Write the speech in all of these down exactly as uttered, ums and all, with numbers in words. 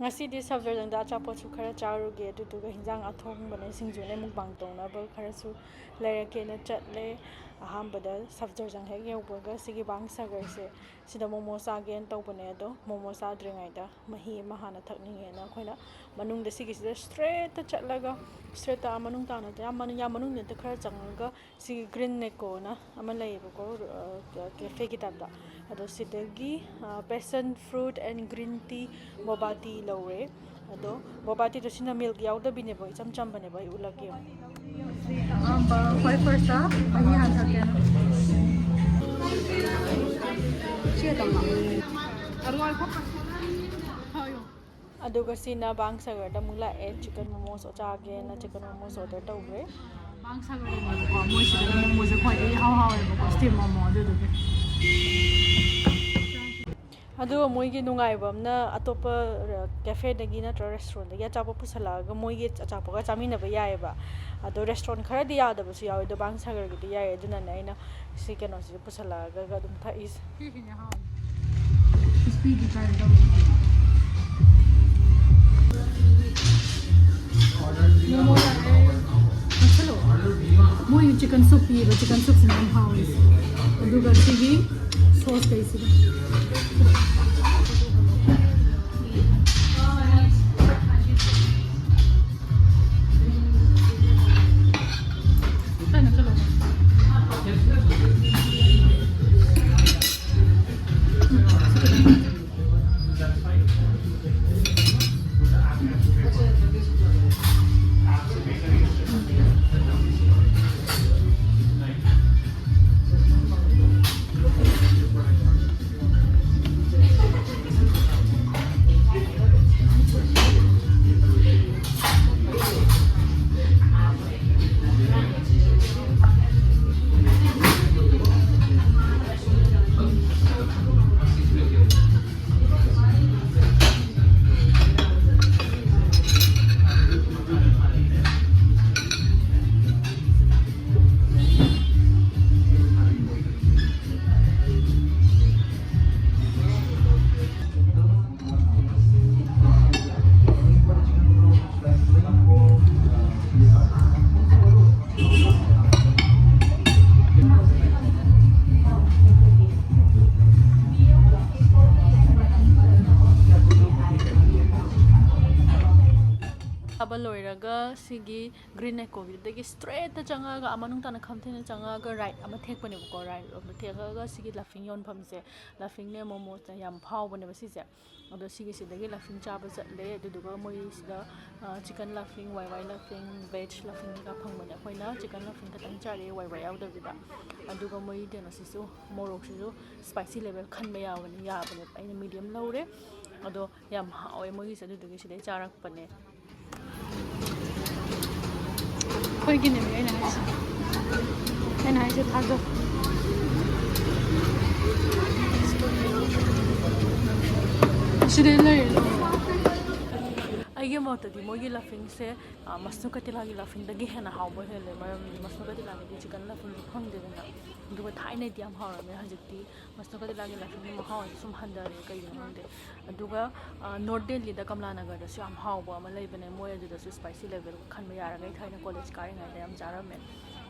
ꯉꯁꯤꯗꯤ ꯁꯐꯗꯔꯖꯪꯗ ꯑꯆꯥꯄꯣꯠꯁꯨ ꯈꯔ ꯆꯥꯔꯨꯒꯦ, ꯑꯗꯨꯗꯨꯒ ꯍꯤꯟꯖꯥꯡ ꯑꯊꯣꯡꯕꯅꯦ, ꯁꯤꯡꯖꯨꯅꯦ, ꯃꯨꯛꯕꯥꯡ ꯇꯧꯅꯕ ꯈꯔꯁꯨ ꯂꯩꯔꯛꯀꯦꯅ ꯆꯠꯂꯦ꯫ ꯑꯍꯥꯟꯕꯗ ꯁꯐꯗꯔꯖꯪ ꯍꯦꯛ ꯌꯧꯕꯒ ꯁꯤꯒꯤ ꯕꯥꯡ ꯁꯥꯒꯔꯁꯦ, ꯁꯤꯗ ꯃꯣꯃꯣ ꯆꯥꯒꯦꯅ ꯇꯧꯕꯅꯦ꯫ ꯑꯗꯣ ꯃꯣꯃꯣ ꯆꯥꯗ꯭ꯔꯤꯉꯩꯗ ꯃꯍꯤ ꯑꯃ ꯍꯥꯟꯅ ꯊꯛꯅꯤꯡꯉꯦꯅ ꯑꯩꯈꯣꯏꯅ ꯃꯅꯨꯡꯗ ꯁꯤꯒꯤꯁꯤꯗ ꯏꯁꯇ꯭ꯔꯦꯠꯇ ꯆꯠꯂꯒ, ꯏꯁꯇ꯭ꯔꯦꯠꯇ ꯑꯥ ꯃꯅꯨꯡ ꯇꯥꯅ, ꯌꯥꯝ ꯃꯅꯨꯡ, ꯌꯥꯝ ꯃꯅꯨꯡꯗ ꯅꯠꯇꯦ, ꯈꯔ ꯆꯪꯉꯒ ꯁꯤꯒꯤ ꯒ꯭ꯔꯤꯟ ꯅꯦꯀꯣꯅ ꯑꯃ ꯂꯩꯌꯦꯕꯀꯣ, ꯑ, ꯀꯦꯐꯦꯒꯤ ꯇꯥꯏꯞꯇ꯫ ꯑꯗꯣ ꯁꯤꯗꯒꯤ, ꯑ, passion fruit and green tea boba tea ꯂꯧꯔꯦ꯫ ꯑꯗꯣ boba teaꯗꯣ ꯁꯤꯅ milk ꯌꯥꯎꯗꯕꯤꯅꯦꯕ, ꯏꯆꯝ ꯆꯝꯕꯅꯦꯕ꯫ ꯑꯩ ꯎꯠꯂꯛꯀꯦ꯫ ꯑꯍꯥꯟꯕ, ꯈ꯭ꯋꯥꯏ firstꯇ ꯃꯍꯤ ꯍꯥꯟꯅ ꯊꯛꯀꯦ꯫ ꯁꯤ ꯈꯛꯇꯪꯂꯣ? ꯑꯗꯨꯒ ꯁꯤꯅ ꯕꯥꯡ ꯁꯥꯒꯔꯗ ꯑꯃꯨꯛ ꯂꯥꯛꯑꯦ, chicken momos ꯆꯥꯒꯦꯅ chicken momos order ꯇꯧꯈ꯭ꯔꯦ꯫ ꯕꯥꯡ ꯁꯥꯒꯔꯗꯅꯦꯕꯀꯣ, ꯃꯣꯏ ꯁꯤꯗꯒꯤ ꯃꯣꯃꯣꯁꯦ ꯈ꯭ꯋꯥꯏꯗꯒꯤ ꯏꯍꯥꯎ ꯍꯥꯎꯋꯦꯕꯀꯣ, steam ꯃꯣꯃꯣ, ꯑꯗꯨꯗꯨꯒꯤ꯫ ꯑꯗꯨꯒ ꯃꯣꯏꯒꯤ ꯅꯨꯡꯉꯥꯏꯕ ꯑꯃꯅ, ꯑꯇꯣꯞꯄ ꯀꯦꯐꯦꯗꯒꯤ ꯅꯠꯇ꯭ꯔꯒ restaurantꯗꯒꯤ ꯑꯆꯥꯄꯣꯠ ꯄꯨꯁꯜꯂꯛꯑꯒ ꯃꯣꯏꯒꯤ ꯑꯆꯥꯄꯣꯠꯀ ꯆꯥꯃꯤꯟꯅꯕ ꯌꯥꯏꯑꯕ꯫ ꯑꯗꯣ restaurant ꯈꯔꯗꯤ ꯌꯥꯗꯕꯁꯨ ꯌꯥꯎꯋꯦ, ꯑꯗꯣ ꯕꯥꯡ ꯁꯥꯒꯔꯒꯤꯗꯤ ꯌꯥꯏꯌꯦ꯫ ꯑꯗꯨꯅꯅꯦ ꯑꯩꯅ ꯁꯤ ꯀꯩꯅꯣꯁꯤꯁꯨ ꯄꯨꯁꯜꯂꯛꯑꯒ ꯑꯗꯨꯝ ꯊꯛꯏꯁꯦ꯫ ꯁꯤꯁꯤꯅꯦ ꯍꯥꯎꯋꯦ꯫ Crispy ꯗꯤ try ꯇꯧꯒꯦ꯫ ꯃꯣꯃꯣ ꯂꯥꯛꯑꯦ꯫ ꯅꯛꯁꯜꯂꯣ꯫ ꯃꯣꯏ chicken soup ꯄꯤꯌꯦꯕ, chicken soupꯁꯤꯅ ꯌꯥꯝ ꯍꯥꯎꯋꯦ꯫ ꯑꯗꯨꯒ ꯁꯤꯒꯤ sauce ꯀꯩꯁꯤꯒ꯫ ꯈꯤꯇꯪ ꯅꯛꯁꯜꯂꯣ꯫ ꯆꯥꯕ ꯂꯣꯏꯔꯒ ꯁꯤꯒꯤ ꯒ꯭ꯔꯤꯟ ꯑꯦꯀꯣꯒꯤꯗꯒꯤ ꯁ꯭ꯇ꯭ꯔꯦꯠꯇ ꯆꯪꯉꯛꯑꯒ, ꯑꯥ ꯃꯅꯨꯡ ꯇꯥꯅ ꯈꯝ ꯊꯦꯡꯅ ꯆꯪꯉꯛꯑꯒ ꯔꯥꯏꯠ ꯑꯃ ꯊꯦꯛꯄꯅꯦꯕꯀꯣ꯫ ꯔꯥꯏꯠ ꯑꯃ ꯊꯦꯛꯑꯒ ꯁꯤꯒꯤ ꯂꯐꯤꯡ ꯌꯣꯟꯐꯝꯁꯦ, ꯂꯐꯤꯡꯅꯦ ꯃꯣꯃꯣꯁꯦ ꯌꯥꯝ ꯐꯥꯎꯕꯅꯦꯕ ꯁꯤꯁꯦ꯫ ꯑꯗꯣ ꯁꯤꯒꯤꯁꯤꯗꯒꯤ ꯂꯐꯤꯡ ꯆꯥꯕ ꯆꯠꯂꯦ꯫ ꯑꯗꯨꯗꯨꯒ ꯃꯣꯏꯁꯤꯗ ꯆꯤꯀꯟ ꯂꯐꯤꯡ, ꯋꯥꯏ ꯋꯥꯏ ꯂꯐꯤꯡ, ꯚꯦꯖ ꯂꯐꯤꯡ ꯀꯩꯀꯥ ꯐꯪꯕꯅꯦ꯫ ꯑꯩꯈꯣꯏꯅ ꯆꯤꯀꯟ ꯂꯐꯤꯡ ꯈꯛꯇꯪ ꯆꯥꯔꯛꯑꯦ, ꯋꯥꯏ ꯋꯥꯏ ꯌꯥꯎꯗꯕꯤꯗ꯫ ꯑꯗꯨꯒ ꯃꯣꯏ ꯀꯩꯅꯣꯁꯤꯁꯨ, ꯃꯣꯔꯣꯛꯁꯤꯁꯨ ꯁ꯭ꯄꯥꯏꯁꯤ ꯂꯦꯚꯦꯜ ꯈꯟꯕ ꯌꯥꯎꯕꯅꯦ, ꯌꯥꯕꯅꯦꯕ꯫ ꯑꯩꯅ ꯃꯤꯗꯤꯌꯝ ꯂꯧꯔꯦ꯫ ꯑꯗꯣ ꯌꯥꯝ ꯍꯥꯎꯋꯦ ꯃꯣꯏꯒꯤꯁꯦ, ꯑꯗꯨꯗꯨꯒꯤ ꯁꯤꯗꯩ ꯆꯥꯔꯛꯄꯅꯦ꯫ ꯑꯩꯈꯣꯏꯒꯤꯅꯦꯕ ꯑꯩꯅ ꯍꯥꯏꯁꯦ꯫ ꯑꯩꯅ ꯍꯥꯏꯁꯦ ꯊꯥꯖꯧ꯫ ꯁꯤꯗꯩ ꯂꯩꯔꯦ ꯂꯣꯏꯔꯦ꯫ ꯑꯩꯒꯤ ꯃꯣꯠꯇꯗꯤ ꯃꯣꯏꯒꯤ ꯂꯐꯤꯡꯁꯦ, ꯑ, ꯃꯁꯅꯨ ꯀꯇꯤꯂꯥꯒꯤ ꯂꯐꯤꯡꯗꯒꯤ ꯍꯦꯟꯅ ꯍꯥꯎꯕ ꯍꯦꯜꯂꯦ꯫ ꯃꯔꯝꯗꯤ ꯃꯁꯅꯨ ꯀꯇꯤꯂꯥꯒꯤꯗꯤ ꯆꯤꯀꯟ ꯂꯐꯤꯡꯗꯣ ꯐꯪꯗꯦꯗꯅ꯫ ꯑꯗꯨꯒ ꯊꯥꯏꯅꯗꯤ ꯌꯥꯝ ꯍꯥꯎꯔꯝꯃꯦ, ꯍꯧꯖꯤꯛꯇꯤ ꯃꯁꯅꯨ ꯀꯇꯤꯂꯥꯒꯤ ꯂꯐꯤꯡꯒꯤ ꯃꯍꯥꯎ ꯑꯁꯤ ꯁꯨꯝ ꯍꯟꯊꯔꯦ, ꯀꯩꯒꯤꯅꯣ ꯈꯪꯗꯦ꯫ ꯑꯗꯨꯒ, ꯑ, ꯅꯣꯔꯠ ꯗꯦꯜꯂꯤꯗ ꯀꯃꯂꯥ ꯅꯒꯔꯗꯁꯨ ꯌꯥꯝ ꯍꯥꯎꯕ ꯑꯃ ꯂꯩꯕꯅꯦ, ꯃꯣꯏ ꯑꯗꯨꯗꯁꯨ ꯁ꯭ꯄꯥꯏꯁꯤ ꯂꯦꯚꯦꯜ ꯈꯟꯕ ꯌꯥꯔꯒ ꯑꯩ ꯊꯥꯏꯅ ꯀꯣꯂꯦꯖ ꯀꯥꯔꯤꯉꯩꯗ ꯌꯥꯝ ꯆꯥꯔꯝꯃꯦ꯫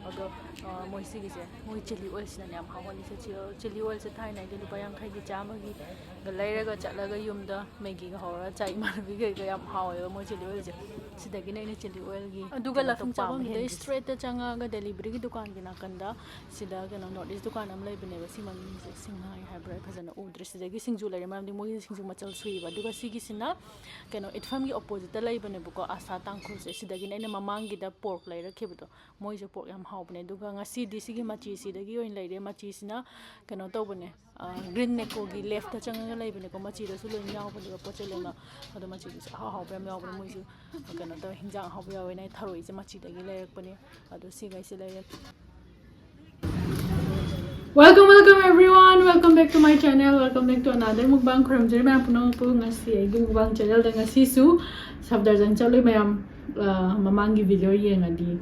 ꯑꯗꯣ, ꯑ, ꯃꯣꯏ ꯁꯤꯒꯤꯁꯦ, ꯃꯣꯏ ꯆꯤꯂꯤ ꯑꯣꯏꯜꯁꯤꯅꯅꯦ ꯌꯥꯝ ꯍꯥꯎꯍꯜꯂꯤꯁꯦ꯫ ꯆꯤ-, ꯆꯤꯂꯤ ꯑꯣꯏꯜꯁꯦ ꯊꯥꯏꯅ ꯑꯩꯗꯤ ꯂꯨꯄꯥ ꯌꯥꯡꯈꯩꯒꯤ ꯆꯥꯝꯃꯒꯤꯒ ꯂꯩꯔꯒ ꯆꯠꯂꯒ ꯌꯨꯝꯗ ꯃꯦꯒꯤꯒ ꯍꯧꯔꯒ ꯆꯥꯏ꯫ ꯏꯃꯥꯟꯅꯕꯤꯈꯩꯒ ꯌꯥꯝ ꯍꯥꯎꯋꯦꯕ ꯃꯣꯏ ꯆꯤꯂꯤ ꯑꯣꯏꯜꯁꯦ꯫ ꯁꯤꯗꯒꯤꯅꯦ ꯑꯩꯅ ꯆꯤꯂꯤ ꯑꯣꯏꯜꯒꯤ ꯑꯗꯨꯒ ꯀꯩꯅꯣ ꯂꯐꯤꯡ ꯇꯧꯕ ꯆꯥꯐꯝꯁꯤꯗꯩ ꯍꯦꯟꯈꯤꯁꯦ꯫ ꯁ꯭ꯇ꯭ꯔꯦꯠꯇ ꯆꯪꯉꯛꯑꯒ ꯗꯦꯂꯤꯚꯔꯤꯒꯤ ꯗꯨꯀꯥꯟꯒꯤ ꯅꯥꯀꯟꯗ ꯁꯤꯗ ꯀꯩꯅꯣ ꯅꯣꯔꯠ ꯏꯁ ꯗꯨꯀꯥꯟ ꯑꯃ ꯂꯩꯕꯅꯦꯕ꯫ ꯁꯤ ꯃꯃꯤꯡꯁꯦ ꯁꯤꯡꯍꯥꯏ ꯍꯥꯏꯕ꯭ꯔꯥ, ꯑꯩ ꯐꯖꯅ ꯎꯗ꯭ꯔꯦ꯫ ꯁꯤꯗꯒꯤ ꯁꯤꯡꯖꯨ ꯂꯩꯔꯦ, ꯃꯔꯝꯗꯤ ꯃꯣꯏꯒꯤ ꯁꯤꯡꯖꯨ ꯃꯆꯜ ꯁꯨꯏꯕ꯫ ꯑꯗꯨꯒ ꯁꯤꯒꯤꯁꯤꯅ ꯀꯩꯅꯣ ꯏꯠꯐꯝꯒꯤ ꯑꯣꯄꯣꯖꯤꯠꯇ ꯂꯩꯕꯅꯦꯕꯀꯣ, ꯑꯁꯥ ꯇꯥꯡꯈꯨꯜꯁꯦ꯫ ꯁꯤꯗꯒꯤꯅꯦ ꯑꯩꯅ ꯃꯃꯥꯡꯒꯤꯗ ꯄꯣꯔꯛ ꯂꯩꯔꯛꯈꯤꯕꯗꯣ, ꯃꯣꯏꯁꯦ ꯄꯣꯔꯛ ꯌꯥꯝ ꯍꯥꯎꯕꯅꯦ꯫ ꯑꯗꯨꯒ ꯉꯁꯤꯗꯤ ꯁꯤꯒꯤ ꯃꯆꯤꯁꯤꯗꯒꯤ ꯑꯣꯏꯅ ꯂꯩꯔꯦ꯫ ꯃꯆꯤꯁꯤꯅ ꯀꯩꯅꯣ ꯇꯧꯕꯅꯦ, ꯑ, ꯒ꯭ꯔꯤꯟ ꯅꯦꯀꯣꯒꯤ ꯂꯦꯐꯇ ꯆꯪꯉꯒ ꯂꯩꯕꯅꯦꯀꯣ꯫ ꯃꯆꯤꯗꯁꯨ ꯂꯣꯏꯅ ꯌꯥꯎꯕꯅꯦꯕ ꯄꯣꯠ ꯆꯩ ꯂꯣꯏꯅ꯫ ꯑꯗꯣ ꯃꯆꯤꯗꯁꯨ ꯑꯍꯥꯎ ꯑꯍꯥꯎꯕ ꯌꯥꯝ ꯌꯥꯎꯕꯅꯦ꯫ ꯃꯣꯏꯁꯨ ꯀꯩꯅꯣ ꯇꯧꯋꯦ, ꯍꯤꯟꯖꯥꯡ ꯑꯍꯥꯎꯕ ꯌꯥꯎꯋꯦꯅ ꯑꯩ ꯊꯔꯣꯏꯁꯦ ꯃꯆꯤꯗꯒꯤ ꯂꯩꯔꯛꯄꯅꯦ꯫ ꯑꯗꯣ ꯁꯤꯈꯩꯁꯦ ꯂꯩꯔꯦ꯫ Welcome, welcome everyone, welcome back to my channel, welcome back to another mukbang. ꯈꯨꯔꯨꯝꯖꯔꯤ ꯃꯌꯥꯝ ꯄꯨꯝꯅꯃꯛꯄꯨ꯫ ꯉꯁꯤ ꯑꯩꯒꯤ mukbang channelꯗ ꯉꯁꯤꯁꯨ ꯁꯐꯗꯔꯖꯪ ꯆꯠꯂꯨꯏ ꯃꯌꯥꯝ꯫ ꯑ, ꯃꯃꯥꯡꯒꯤ video ꯌꯦꯡꯉꯗꯤ,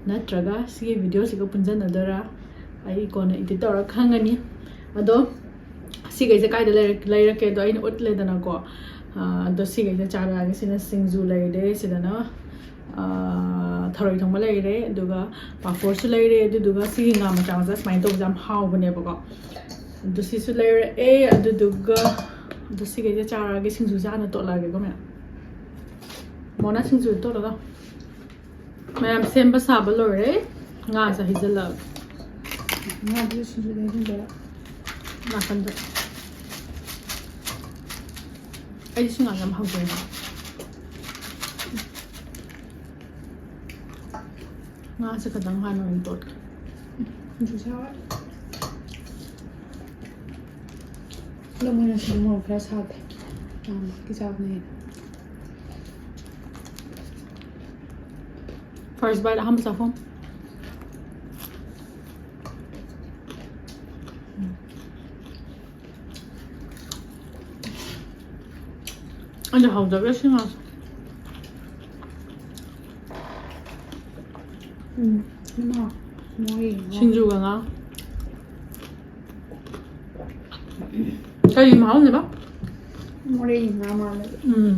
ꯅꯠꯇ꯭ꯔꯒ ꯁꯤꯒꯤ videoꯁꯤꯒ ꯄꯨꯟꯁꯤꯟꯅꯗꯣꯏꯔꯥ, ꯑꯩ ꯀꯣꯟꯅ edit ꯇꯧꯔ ꯈꯪꯉꯅꯤ꯫ ꯑꯗꯣ ꯁꯤꯈꯩꯁꯦ ꯀꯥꯏꯗ ꯂꯩꯔꯛ-, ꯂꯩꯔꯛꯀꯦꯗꯣ ꯑꯩꯅ ꯎꯠꯂꯦꯗꯅꯀꯣ꯫ ꯑ, ꯑꯗꯣ ꯁꯤꯈꯩꯁꯦ ꯆꯥꯔꯛꯑꯒꯦ꯫ ꯁꯤꯅ ꯁꯤꯡꯖꯨ ꯂꯩꯔꯦ, ꯁꯤꯗꯅ, ꯑ, ꯊꯔꯣꯏ ꯊꯣꯡꯕ ꯂꯩꯔꯦ, ꯑꯗꯨꯒ ꯄꯥꯐꯣꯔꯁꯨ ꯂꯩꯔꯦ, ꯑꯗꯨꯗꯨꯒ ꯁꯤꯒꯤ ꯉꯥ ꯃꯆꯥ ꯃꯆꯥ ꯁꯨꯃꯥꯏꯅ ꯇꯧꯕꯁꯦ ꯌꯥꯝ ꯍꯥꯎꯕꯅꯦꯕꯀꯣ꯫ ꯑꯗꯨ ꯁꯤꯁꯨ ꯂꯩꯔꯛꯑꯦ, ꯑꯗꯨꯗꯨꯒ ꯑꯗꯨ ꯁꯤꯈꯩꯁꯦ ꯆꯥꯔꯛꯑꯒꯦ꯫ ꯁꯤꯡꯖꯨꯁꯦ ꯍꯥꯟꯅ ꯇꯣꯠꯂꯛꯑꯒꯦꯀꯣ ꯃꯌꯥꯝ꯫ ꯃꯣꯅꯥ ꯁꯤꯡꯖꯨ ꯇꯧꯔꯒ ꯃꯌꯥꯝ ꯁꯦꯝꯕ ꯁꯥꯕ ꯂꯣꯏꯔꯦ꯫ ꯉꯥꯁꯦ ꯍꯩꯖꯤꯜꯂꯛꯑꯒꯦ꯫ ꯉꯥꯗꯨꯁꯨ ꯁꯤꯡꯖꯨꯗ ꯍꯩꯖꯤꯟꯗꯣꯏꯔꯥ? ꯅꯥꯀꯟꯗ꯫ ꯑꯩꯗꯤ ꯁꯤ ꯉꯥꯁꯦ ꯌꯥꯝ ꯍꯧꯖꯩꯅꯦ꯫ ꯉꯥꯁꯦ ꯈꯇꯪ ꯍꯥꯟꯅ ꯑꯣꯏꯅ ꯇꯣꯠꯀꯦ꯫ ꯁꯤꯡꯖꯨ ꯁꯥꯕ꯫ ꯑꯗꯣ ꯃꯣꯏꯅ ꯁꯤꯡꯖꯨ ꯃꯣꯔꯣꯛ ꯈꯔ ꯁꯥꯗꯦ꯫ ꯌꯥꯝ ꯆꯥꯕꯅꯦ꯫ First bite ꯑꯍꯥꯟꯕ ꯆꯥꯐꯝ꯫ ꯑꯩꯗꯤ ꯍꯧꯗꯕ ꯁꯤ ꯉꯥꯁꯦ꯫ ꯎꯝ, ꯏꯃꯥ, ꯃꯣꯏ ꯏꯃꯥ꯫ ꯁꯤꯡꯖꯨꯒ ꯉꯥ꯫ ꯀꯔꯤ ꯃꯍꯥꯎꯅꯦꯕ? ꯃꯣꯔꯦꯒꯤ ꯉꯥ ꯃꯥꯜꯂꯦ꯫ ꯎꯝ꯫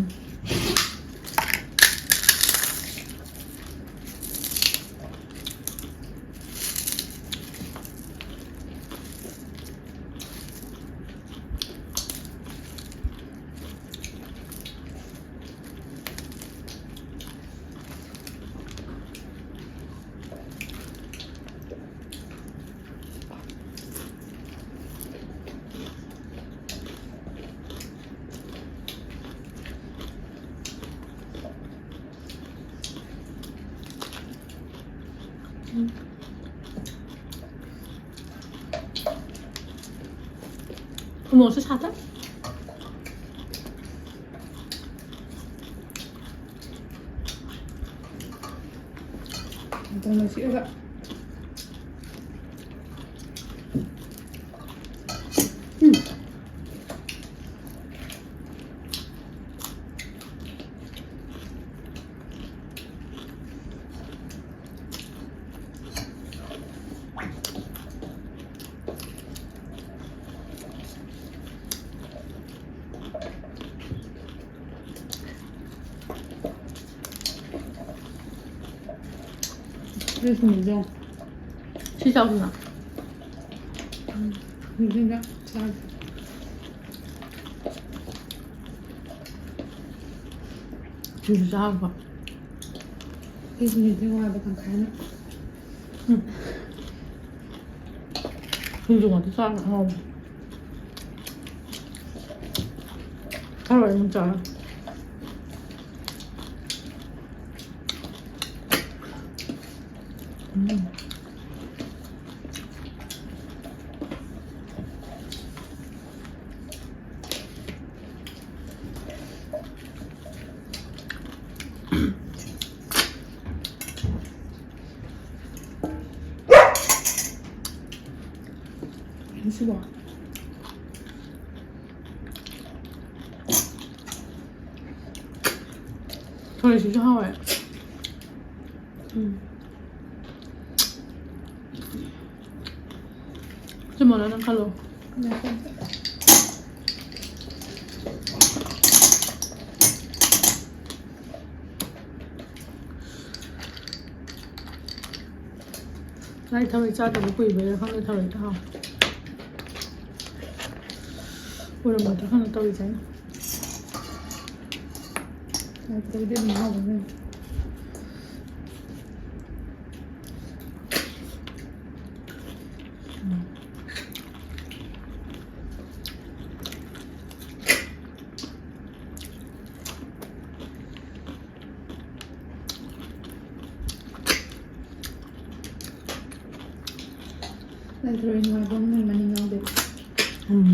ꯎ ꯃꯣꯔꯣꯛꯁꯦ ꯁꯥꯇꯛ꯫ ꯅꯥꯇꯣꯟꯒ ꯁꯤꯛꯑꯒ꯫ ꯎꯝ꯫ ꯁꯤꯁꯤꯡꯁꯦ ꯁꯤ ꯆꯥꯎꯗꯅ꯫ ꯎꯝ, ꯁꯤꯁꯤꯒ ꯆꯥꯁꯦ꯫ ꯁꯤꯁꯨ ꯆꯥꯕ꯫ ꯑꯩꯁꯨ ꯅꯤꯡꯁꯤꯡ ꯋꯥꯗ ꯇꯪꯈꯥꯏꯅ꯫ ꯁꯤꯡꯖꯨ ꯉꯥꯛꯇ ꯆꯥꯕ ꯍꯥꯎꯕ꯫ ꯊꯔꯣꯏ ꯑꯃꯨꯛ ꯆꯥꯔꯣ꯫ ꯎꯝ꯫ ꯁꯤꯕꯣ꯫ ꯊꯔꯣꯏꯁꯤꯁꯨ ꯍꯥꯎꯋꯦ꯫ ꯎꯝ꯫ ꯁꯤ ꯃꯣꯂꯥ ꯅꯪ ꯈꯜꯂꯣ꯫ ꯂꯥꯏ ꯊꯔꯣꯏ ꯆꯥꯗꯕ ꯀꯨꯏꯕꯩꯔꯥ ꯈꯪꯗꯦ, ꯊꯔꯣꯏꯗꯤ ꯍꯥꯎꯋꯦ꯫ ꯎꯔꯝꯒꯗ꯭ꯔꯥ ꯈꯪꯗꯦ ꯇꯧꯔꯤꯁꯦ ꯑꯩꯅ꯫ ꯂꯥꯏ ꯊꯔꯣꯏꯗꯤ ꯑꯗꯨꯝ ꯍꯥꯎꯕꯅꯦ꯫ ꯎꯝ꯫ ꯂꯥꯏ ꯊꯔꯣꯏ ꯅꯨꯡꯉꯥꯏꯕ ꯑꯃ ꯂꯩ, ꯃꯅꯤꯡ ꯌꯥꯎꯗꯦ꯫ ꯎꯝ꯫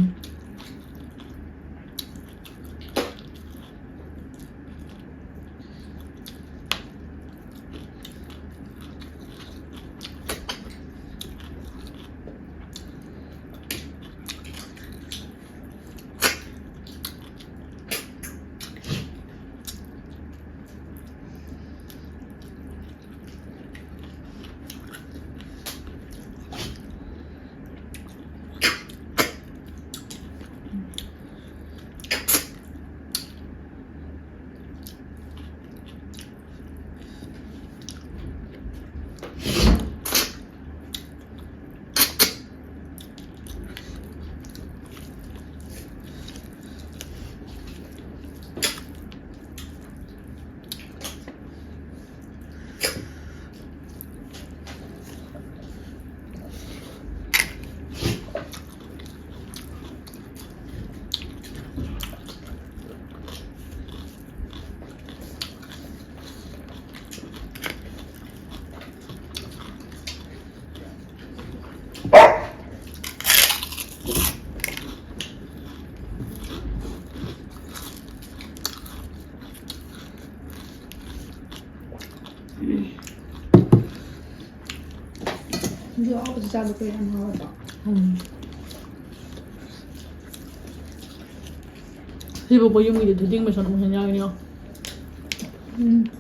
ꯑꯗꯨ ꯑꯍꯥꯎꯕꯁꯨ ꯆꯥꯕ ꯀꯨꯏꯔꯦ, ꯌꯥꯝ ꯍꯥꯎꯋꯦꯕ꯫ ꯎꯝ꯫ ꯁꯤꯕꯨ ꯑꯩꯈꯣꯏ ꯌꯨꯝꯒꯤꯗꯤ ꯊꯣꯏꯗꯤꯡ ꯕꯦꯁꯣꯟ ꯑꯃꯨꯛ ꯍꯦꯟ ꯌꯥꯎꯔꯤꯅꯦ꯫ ꯎꯝ꯫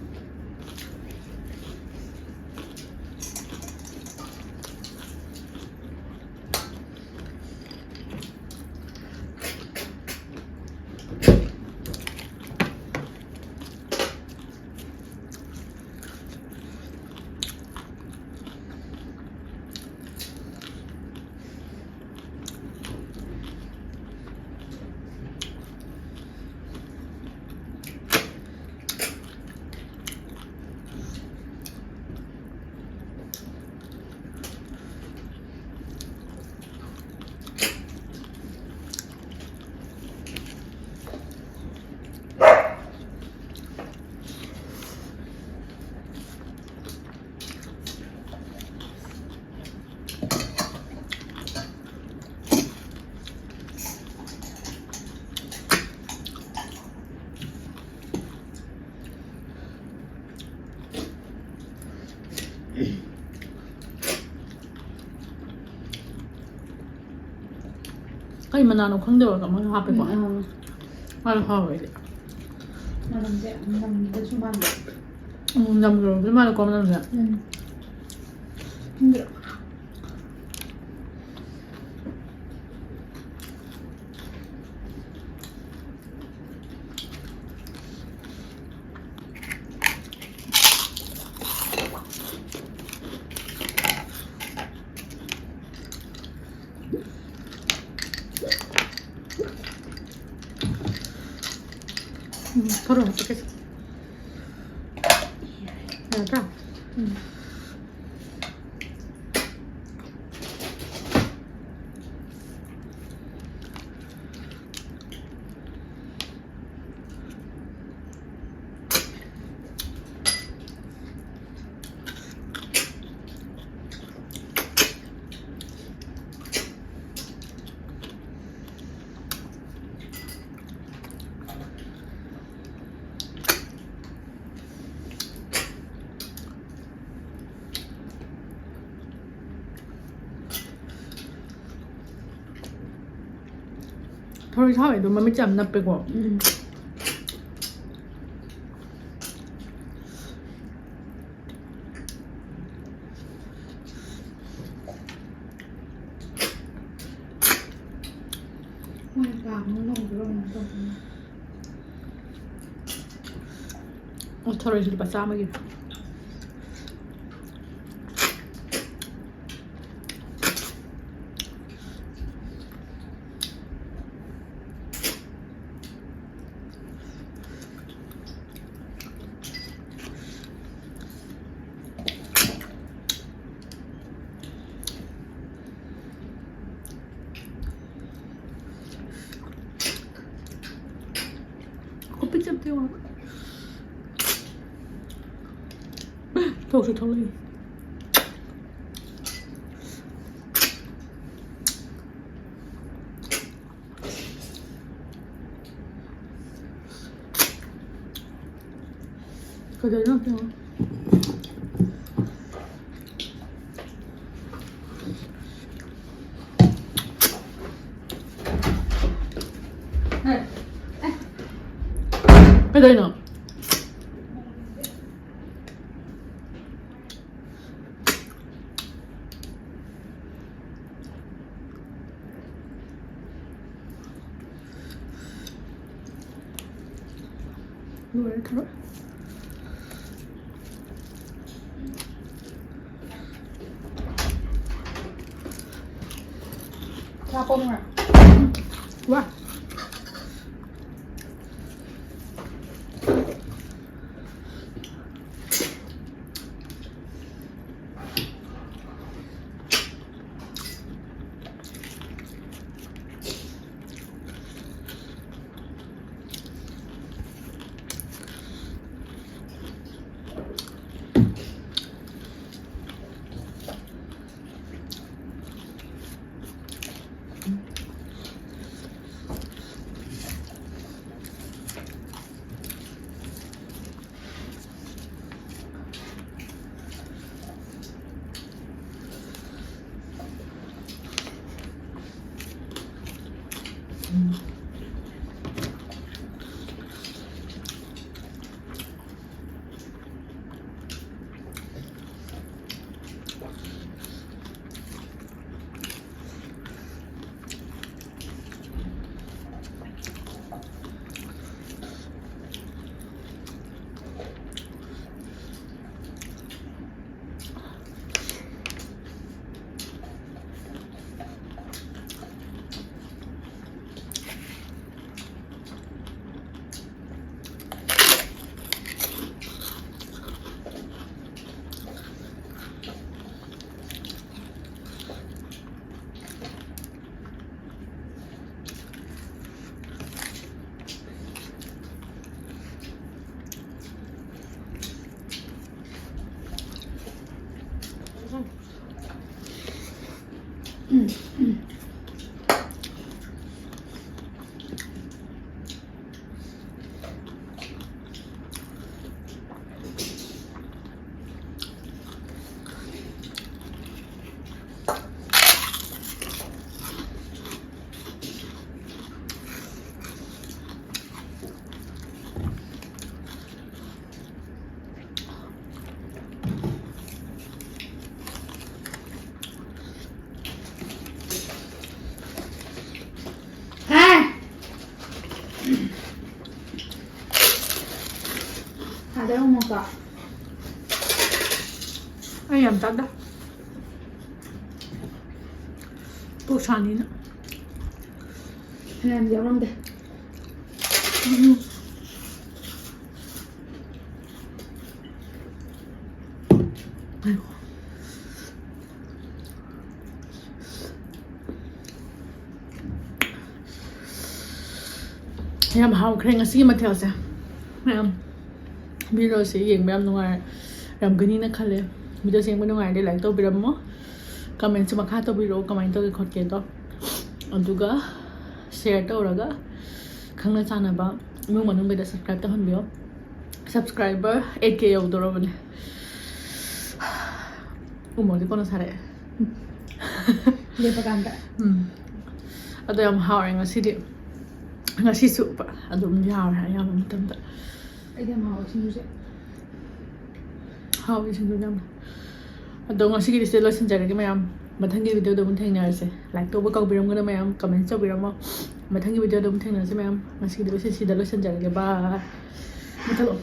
ꯀꯩ ꯃꯅꯥꯅꯣ ꯈꯪꯗꯦꯕ, ꯑꯃ ꯍꯥꯞꯄꯦꯀꯣ꯫ ꯎꯝ, ꯎꯝ꯫ ꯃꯥꯅ ꯍꯥꯎꯋꯦ ꯑꯩꯗꯤ꯫ ꯃꯅꯝꯁꯦ ꯌꯥꯝ ꯅꯝꯒꯗꯧꯁꯨ ꯃꯥꯟꯕ꯫ ꯎꯝ, ꯅꯝꯒꯗꯧꯁꯨ ꯃꯥꯜꯂꯦꯀꯣ ꯃꯅꯝꯁꯦ꯫ ꯎꯝ꯫ ꯈꯪꯗꯦ꯫ ꯎꯝ, ꯊꯣꯔꯛꯑꯣ, ꯍꯥꯞꯄꯛꯀꯦꯁꯦ꯫ ꯌꯥꯗ꯭ꯔꯥ? ꯎꯝ꯫ ꯍꯣꯏ, ꯁꯥꯎꯋꯦ ꯑꯗꯨ ꯃꯃꯤꯠꯁꯦ ꯌꯥꯝ ꯅꯞꯄꯦꯀꯣ꯫ ꯎꯝ꯫ ꯃꯣꯏ ꯀꯥ ꯃꯅꯨꯡꯗ ꯂꯣꯏꯅ ꯇꯧꯕꯅꯦ꯫ ꯑꯣ, ꯊꯔꯣꯏꯁꯦ ꯂꯨꯄꯥ ꯆꯥꯝꯃꯒꯤ꯫ ꯈꯨꯄꯤꯛ ꯆꯞꯇꯤ ꯋꯥ꯫ ꯊꯣꯛꯁꯨ ꯊꯣꯛꯂꯛꯏ꯫ ꯀꯩꯗꯧꯔꯤꯅꯣ? ꯀꯩꯗꯧꯔꯤꯅꯣ? ꯂꯣꯏꯔꯦ ꯊꯕꯛ꯫ ꯆꯥꯛ ꯀꯣꯝꯈ꯭ꯔꯦ꯫ ꯋꯥ꯫ ꯑꯗꯩ ꯑꯃꯨꯛꯀ ꯑꯩ ꯌꯥꯝ ꯆꯥꯗ꯫ ꯄꯨꯛ ꯁꯥꯅꯤꯅ꯫ ꯐꯅꯌꯥꯝ ꯌꯥꯎꯔꯝꯗꯦ꯫ ꯎꯝ꯫ ꯌꯥꯝ ꯍꯥꯎꯈ꯭ꯔꯦ ꯉꯁꯤꯒꯤ ꯃꯊꯦꯜꯁꯦ꯫ ꯃꯌꯥꯝ videoꯁꯦ ꯌꯦꯡꯕ ꯌꯥꯝ ꯅꯨꯡꯉꯥꯏꯔꯝꯒꯅꯤꯅ ꯈꯜꯂꯦ꯫ Videoꯁꯦ ꯌꯦꯡꯕ ꯅꯨꯡꯉꯥꯏꯔꯗꯤ like ꯇꯧꯕꯤꯔꯝꯃꯣ, commentꯁꯨ ꯃꯈꯥ ꯇꯧꯕꯤꯔꯛꯑꯣ ꯀꯃꯥꯏꯅ ꯇꯧꯒꯦ ꯈꯣꯠꯀꯦꯗꯣ, ꯑꯗꯨꯒ share ꯇꯧꯔꯒ ꯈꯪꯅ ꯆꯥꯟꯅꯕ ꯏꯃꯨꯡ ꯃꯅꯨꯡꯒꯤꯗ subscribe ꯇꯧꯍꯟꯕꯤꯌꯣ꯫ Subscriber eight K ꯌꯧꯗꯧꯔꯕꯅꯦ꯫ ꯎꯃꯣꯔꯣꯛꯇꯤ ꯀꯣꯟꯅ ꯁꯥꯔꯛꯑꯦ꯫ ꯂꯦꯞꯄꯀꯥꯟꯗ꯫ ꯎꯝ꯫ ꯑꯗꯣ ꯌꯥꯝ ꯍꯥꯎꯔꯦ ꯉꯁꯤꯗꯤ꯫ ꯉꯁꯤꯁꯨ ꯑꯗꯨꯝ ꯌꯥꯎꯔꯦ ꯑꯌꯥꯝꯕ ꯃꯇꯝꯗ꯫ ꯑꯩꯗꯤ ꯌꯥꯝ ꯍꯥꯎꯋꯦ ꯁꯤꯡꯖꯨꯁꯦ꯫ ꯍꯥꯎꯋꯦ ꯁꯤꯡꯖꯨ ꯌꯥꯝꯅ꯫ ꯑꯗꯣ ꯉꯁꯤꯒꯤꯗꯤ ꯁꯤꯗ ꯂꯣꯏꯁꯤꯟꯖꯔꯒꯦ ꯃꯌꯥꯝ꯫ ꯃꯊꯪꯒꯤ videoꯗ ꯑꯃꯨꯛ ꯊꯦꯡꯅꯔꯁꯦ꯫ Like ꯇꯧꯕ ꯀꯥꯎꯕꯤꯔꯝꯒꯅꯨ ꯃꯌꯥꯝ, comment ꯇꯧꯕꯤꯔꯝꯃꯣ꯫ ꯃꯊꯪꯒꯤ videoꯗ ꯑꯃꯨꯛ ꯊꯦꯡꯅꯔꯁꯦ ꯃꯌꯥꯝ꯫ ꯉꯁꯤꯒꯤꯗꯤ ꯂꯣꯏꯁꯤ-, ꯁꯤꯗ ꯂꯣꯏꯁꯤꯟꯖꯔꯒꯦ꯫ Bye꯫ ꯃꯨꯊꯠꯂꯣ꯫